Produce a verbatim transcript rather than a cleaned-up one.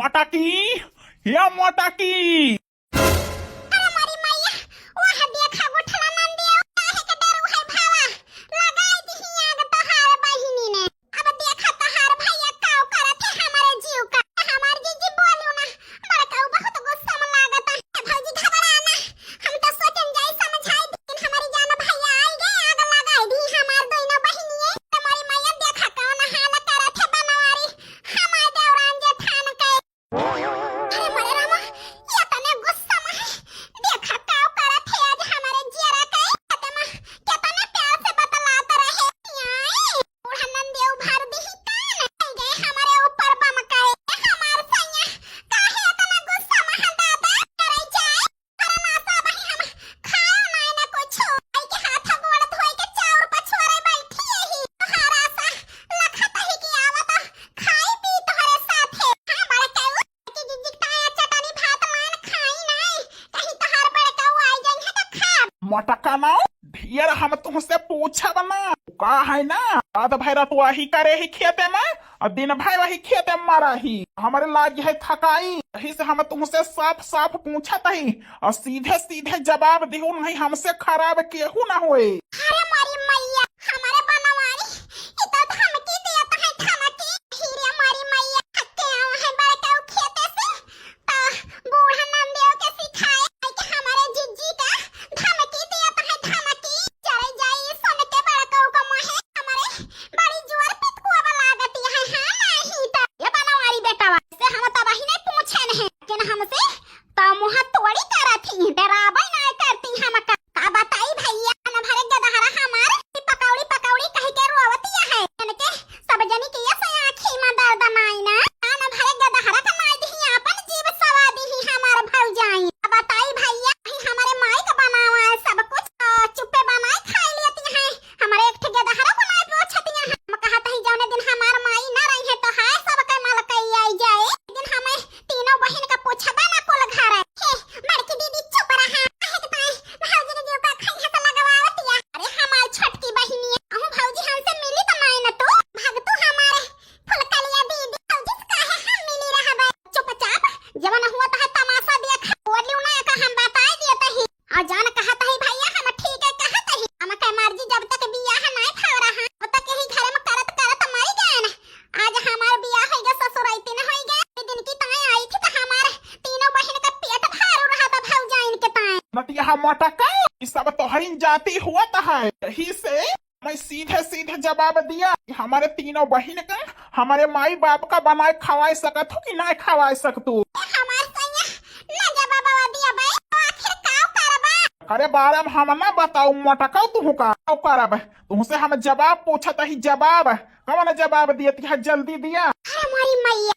मोटकी, या मोटकी। अरे मोरी मैया, वह देखा गुठला नंदियो, काहे के डरू है भावा? लगाई दिही आग तोहार बहिनी ने। अब देखा तोहार भैया काव करत है हमारे जीव का। हमार जीजी बोलू ना, बड़काऊ बहुत गुस्सा में लागत है। ए भौजी घबरा ना, हम तो सोचन जाई समझाई, लेकिन हमारी जान भैया आई गए, आग लगाई दी हमार दोनों बहिनिये। तो मोरी मैया देखा कौन हाल करत है बनवारी, हमार देवरान जेठान के। अरे मोरे रामा, ये तने गुस्सा में है। देखा काव करत है आज हमारे जियरा के। ये तने, ये तने प्यार से बतलात रहे। आई, बूढ़ा नंदियो भर दी ही कान। आई गए हमारे ऊपर बम के। हमार सैया, काहे इतना गुस्सा में है दादा? करे जाए। अरे ना सब ही हम खाए ना, ना कुछ। आई के हाथ गोड़ धोए के चाउर पछुआरे बैठी ही। तोहार आशा लखत ही कि आवत खाई पी तोहरे साथे। हाँ, बड़काऊ, कि जिज्जी ताया चटनी भात मान खाई नाई, कहीं तोहार बड़काऊ आई जाई है तो खाब। मोटका ना, ढेर हम तुहसे पूछब ना। का है ना, रात भर तो वही करे ही खेते में, और दिन भर वही खेते में मरा ही। हमरे लाग है थकाई, यही से हम तुहसे साफ साफ पूछत ही, और सीधे सीधे जवाब दिहू, नहीं हमसे खराब केहू ना होए। अरे मोरी मैया, हमारे बनवारी, ई तो धमकी दियत है, धमकी। हीरे मोरी मैया, थके आवा है बड़काऊ खेते से, तो बूढ़ा नंदियो के सिखाए है कि हमारे जिज्जी का धमकी दियत है, धमकी। चले जाई सुन के बड़काऊ का मोहे, हमारे बड़ी जोर पितकुआ लागत है, हाँ नहीं तो। ये बनवारी बेटावा, से हम तो वही नहीं पूछे नहीं, लेकिन हमसे तो मुँह तोड़ी करत ही, डराबै ना करती हमका। का बताई भैया, कान भरे गदहरा हमार, ई पकौड़ी पकौड़ी कह के रोवतिया है। इनके सब जनी के ये से आँखी में दर्द नाई ना। कान भरे गदहरा का नाई दिही, आपन जीव सवा दिही हमार भौजाई। का बताई भैया, ही हमारे माई का बनावा है सब कुछ, आ, चुप्पे बनाए खाई लेती हैं। हमारे एक ठे गदहरा बनाए पोछतिया हैं। हम कहत ही जौने दिन हमार माई ना रही है तो हाय सबके मलकई आई जाए। लेकिन हमें तीनों बहिन का पोछबा ना कुल घर। हे, बड़की दीदी चुप रहा। काहे के ताई भौजी के जीव का खैहा से लगवावतिया। अरे हमार छोटकी बहिनिया, अहू भौजी हमसे मिली त नाई न तू। भाग तू हमारे फुलकलिया दीदी, भौजी से काहे हम मिली रहबे? चुपचाप जवन हुआ तोहे तमाशा देख, बोलियो ना का हम बताई दिए तही। और जान कहत ही भैया, हम ठीक है कहत ही। हम के मर्जी, जब तक बियाह नाई भव रहा, तब तक यही घर में करत करत मर गए ना। आज हमार बियाह होई गया, ससुराइती न होई गया। ए दिन की ताई आई थी तो हमार तीनों बहिन का पेट भरू रहा था भौजाइन के ताई। नतिया मोटका, ई सब तोहरी जाति हुआ तो है। यही से मैं सीधे सीधे जवाब दिया कि हमारे तीनों बहिन का हमारे माई बाप का बनाए खवाए सकत हो कि ना खवाए सकतू? ए हमार सैया, ना जवाब दिया बे, तो आखिर का करबा? अरे बारम हम ना बताऊ मोटका, तू का करब? तुमसे हम जवाब पूछत ही, जवाब। कवन जवाब दियत है, जल्दी दिया। अरे मोरी मैया,